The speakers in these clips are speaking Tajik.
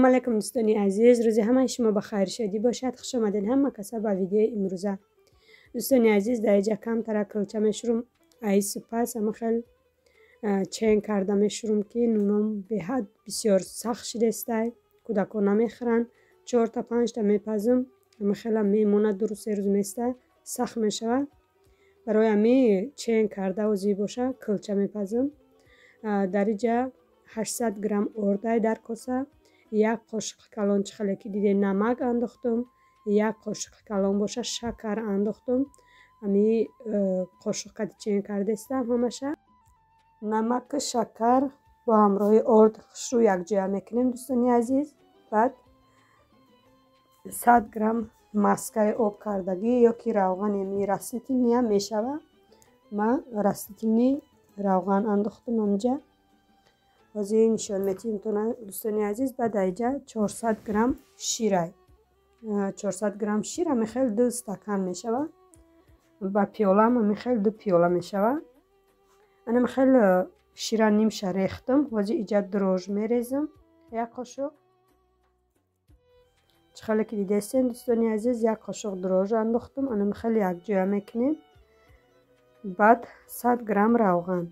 Салом алейкум дӯстони азиз, рӯзи ҳамаи шумо ба хайр шодӣ бошад. Хуш омадед ҳама каса ба видеои имрӯза. Дӯстони азиз, дар инҷа камтара кулча мешурум, ай сипас ама хел чен карда мешурум, ки нуном беҳад бисёр сахт шидестай, кӯдакон намехӯранд. 4-та 5-та мепазм, ама хела мемонад, 2 рӯз 3 рӯз места сахт мешавад. Барои ҳами чен карда озӣ боша кулча мепазм. Дар инҷа 800 грамм ордай дар коса, як қошиқи калон чихеле ки диде намак андохтум, як қошиқи калон боша шакар андохтум. Ами қошиқ қади чен кардестам ҳамаша. Намаку шакар бо ҳамроҳи орд хушрӯ якҷоя мекунем дӯстони азиз. Баъд 100 грамм маскаи об кардагӣ ё ки равғани ми растительный ҳам мешава. Ман растительный равған андохтум ҳамҷа. Ҳозир нишон метиҳем дӯстони азиз. Баъд аиҷа 400 грамм ширай. 400 грамм шир ҳами хел 2 стакан мешава. Ба пиёлаам ҳами хел 2 пиёла мешава. Анами хел шира нимша рехтам. Ҳозир иҷа дрож мерезам як қошуқ. Чихеле ки дидестен дӯстони азиз, як қошуқ дрож андохтам. Анами хел якҷоя мекунем. Баъд 100 грамм равған.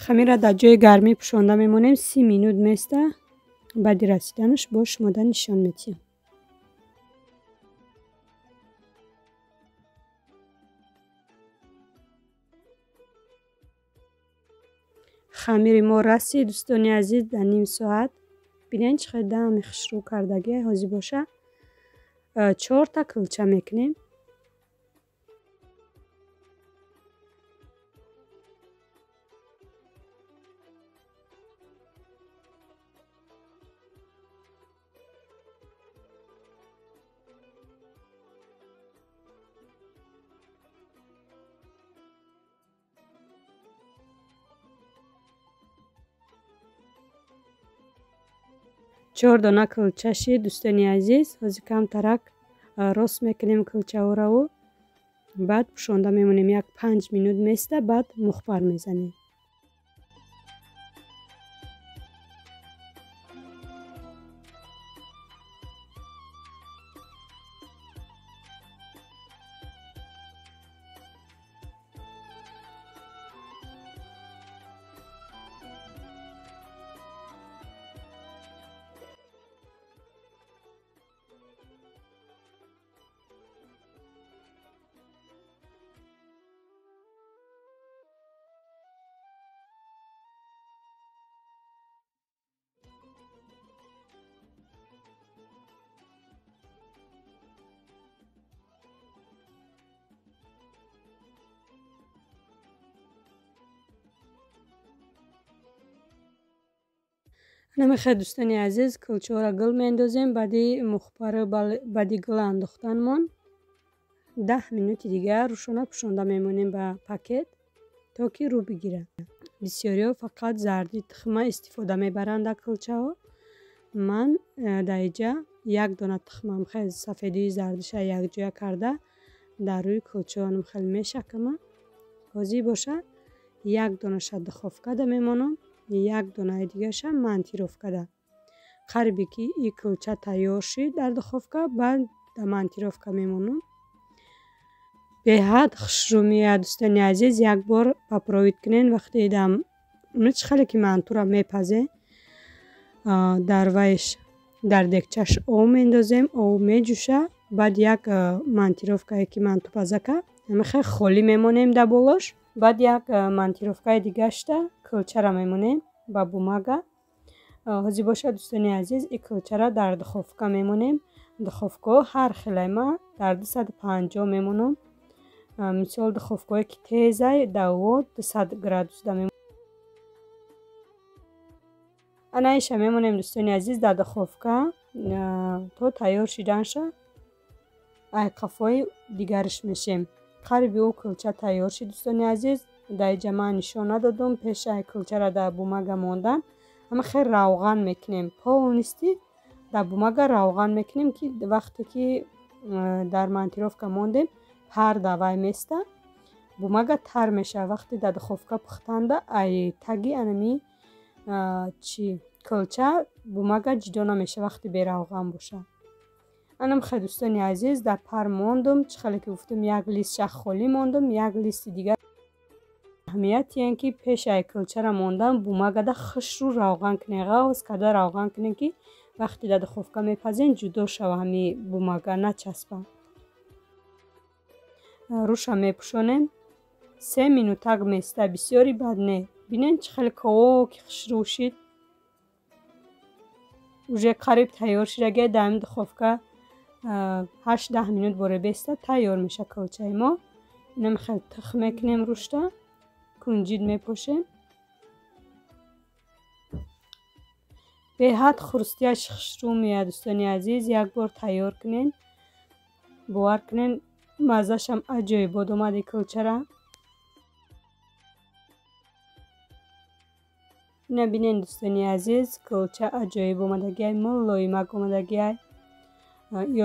Хамира дар ҷои гармӣ пӯшонда мемонем, 30 минут места. Баъди расиданаш бо шумода нишон медиҳем. Хамири мо расид дӯстони азиз дар ним соат. Бинед чӣ хел дами хушрӯ кардагӣ ҳозир боша. 4-та кулча мекунем. Чор дона кулча шид дӯстони азиз. Ҳозир камтарак рост мекунем кулчаҳораву баъд пӯшонда мемонем, як 5 минут места, баъд мухбар мезанем. Намехоҳед дӯстони азиз, кулчаҳоро гул меандозем. Баъди мухбару баъди гул андохтанмон 10 минути дигар рӯшона пӯшонда мемонем ба пакет, то ки рӯ бигирад. Бисёриҳо фақат зарди тухма истифода мебаранд дар кулчаҳо. Ман дар инҷа як дона тухмам хеле сафедии зардиша якҷоя карда дар рӯи кулчаҳоам хеле мешакама. Ҳозир боша як донаша духовкада мемонам, як донаи дигаша монтировкада. Қарибе ки и кулча тайёр шид дар духовка, баъд дар монтировка мемонам. Беҳад хушрӯ меояд дӯстони азиз, як бор попробовать кунед. Вақте дам чӣ хеле ки мантура мепазе, дар вайш дар дегчаш об мендозем, об меҷӯша, баъд як монтировкае ки манту пазака ҳамихел холӣ мемонем дар болош, баъд як монтировкаи дигашта кулчара мемонем ба бумага. Ҳозир бошад дӯстони азиз, и кулчара дар духовка мемонем. Духовкаҳо ҳар хелай, ман дар 250 мемонам. Мисол духовкаҳое ки тезай дар 200 градус да мемонам. Ана иша мемонем дӯстони азиз дар духовка то тайёр шиданша. Ай қафои дигарш мешем. Қариби ӯ кулча тайёр шид дӯстони азиз. Дар инҷа ман нишон надодум, пеш ай кулчара дар бумага мондан ҳама хел равған мекунем. Полностью дар бумага равған мекунем, ки вақте ки дар монтировка мондем пар давай места, бумага тар мешавад. Вақте дар духовка пухтанда ай таги анами чи кулча бумага ҷудо намешавад вақте беравған бошад. Анам хел дӯстони азиз дар пар мондум. Чӣ хеле ки гуфтум, як листша холӣ мондум, як листи дигар. Аҳамияти ин ки пеш ай кулчара мондан бумагада хушрӯ равған кунед, ғавз карда равған кунед, ки вақте дар духовка мепазен ҷудо шава, ҳами бумага начаспа. Рӯша мепӯшонем, 3 минутак места, бисёри бад не. Бинед чӣ хеле ковоки хушрӯ шид, уже қариб тайёр шидагия. Дар ҳамин духовка 8-10 минут боре беста тайёр меша кулчаи мо. Инам хел тих мекунем рӯшта, кунҷид мепошем. Беҳад хурстияш хушрӯ меояд дӯстони азиз, як бор тайёр кунед, бовар кунед маззашам аҷоибот омад и кулчара. Ина бинед дӯстони азиз, кулча аҷоиб омадагиай, мулоимак омадагиай.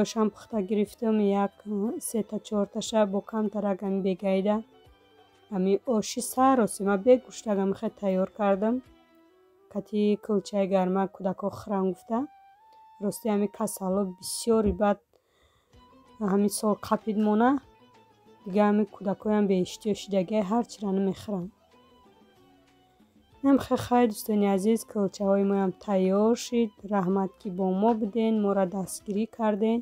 Ёшам пухта гирифтам, як сета чорташа бо камтарак ами бегаида ами оши саросима бегӯштак ами хел тайёр кардам. Кати кулчаи гарма кӯдакҳо хӯрам гуфта. Рости ами касало бисёри бад ҳамин сол қапид мона, дига ами кӯдакҳоям беиштиҳо шидагиай, ҳар чира намехӯранд. Инам хел хайр дӯстони азиз, кулчаҳои моям тайёр шид. Раҳмат ки бо мо буден, моро дастгирӣ карден.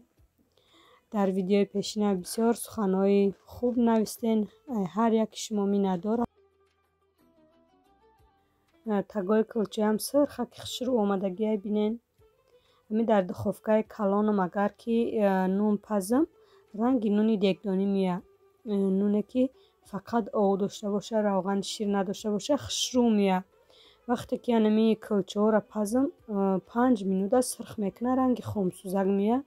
Дар видеои пешина бисёр суханҳои хуб навистен, ҳар яки шумо миннатдор. Тагои кулчаам сирхаки хушрӯ омадагиай, бинен. Ҳамин дар духовкаи калонам агар ки нун пазам, ранги нуни дегдонӣ меояд. Нуне ки фақат об дошта боша, равғани шир надошта боша, хушрӯ меояд. Вақте ки анами кулчаҳоро пазам, 5 минута сирх мекунад, ранги хомсӯзак меояд.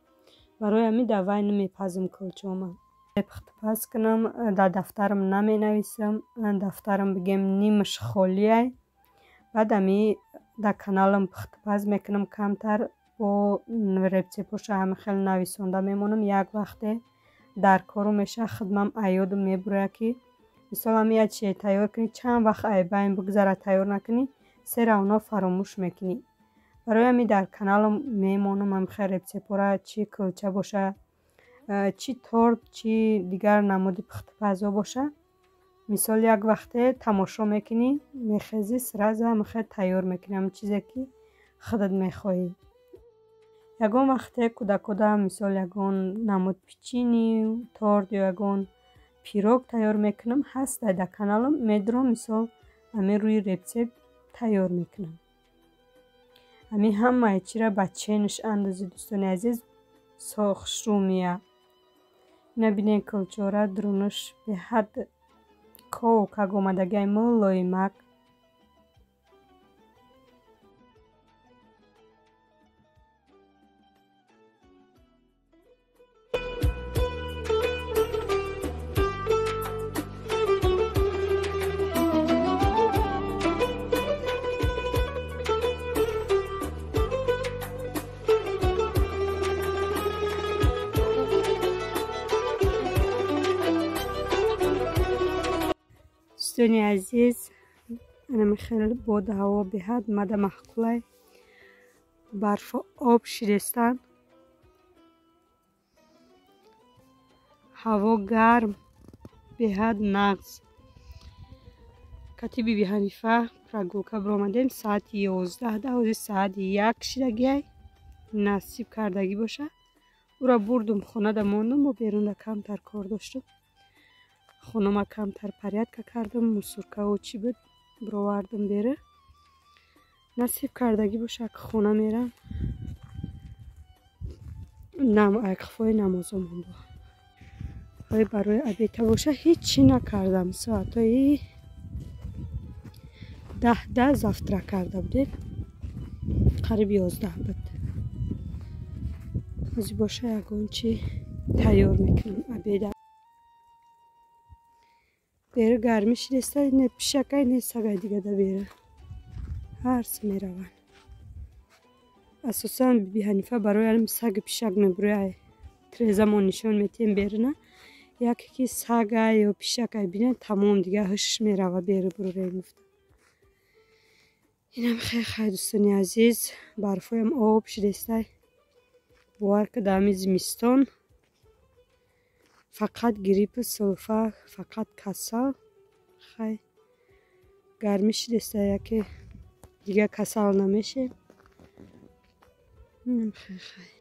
Барои ҳамин дар вай намепазам кулчаҳома. Пухтупаз кунам, дар дафтарам наменависам, дафтарам бигем нимаш холиай. Баъд ами дар каналам пухтупаз мекунам камтар, бо рецептҳоша ҳама хел нависонда мемонам. Як вақте дар кору меша хидмам аёдам мебурояд, ки мисол ами як чизе тайёр кунӣ, чанд вақт айбайн бигзара тайёр накунӣ, се равно фаромӯш мекунӣ. Барои ҳамин дар каналам мемонам ҳам хел рецептҳоро, чӣ кулча боша, чӣ торт, чӣ дигар намуди пухтупазҳо боша. Мисол як вақте тамошо мекунӣ, мехезӣ, сразу ҳама хел тайёр мекунӣ ҳамон чизе ки худат мехоҳӣ. Ягон вақте кӯдакода мисол ягон намуд печини, торт ё ягон пирог тайёр мекунам, ҳаст дар каналам, медурам мисол ҳамин рӯи рецепт тайёр мекунам. Ҳамин ҳамаи чиро ба ченаш андозӣ дӯстони азиз, хушрӯ меояд. Ина бинед кулчаҳора дурунаш беҳад ковкак омадагиай, мулоимак. Дӯстони азиз, анами хел боду ҳаво беҳад мада маъқулай. Барфу об шидестан, ҳаво гарм, беҳад нағз. Кати Биби Ҳанифа прогулка биромадем соати 11 да, ҳозир соати 1 шидагиай. Насиб кардагӣ боша. Ура бурдум, хонада мондум, бо берунда камтар кор доштум. Хонама камтар порядка кардам, мусоркао чӣ буд бировардам бере. Насиб кардагӣ боша, ки хона мерам. Айқифои намозо монду. Ой, барои обеда боша ҳеччи накардам. Соатҳои 10 завтрак карда будем. Қариб 11 буд. Ҳозир боша ягон чи тайёр мекунам обеда. Бери гармӣ шидеста, не пишакай, не сагай дига да бера. Ҳарс мераванд. Асосан Биби Ҳанифа барои ҳамин саги пишак мебурӯяй. Трезамон нишон метиҳем берина. Яке ки сага ё пишакай бинад, тамом, дига ҳушш мерава, бери бурӯрем гуфта. Инам хеле хай, дӯстони азиз, барфоям об шидестай. Бовар ки дар ҳамин зимистон фақат гриппу сулфа, фақат касал. Хай, гармӣ шидеста, яке дига касал намешем. Инам хеле хай.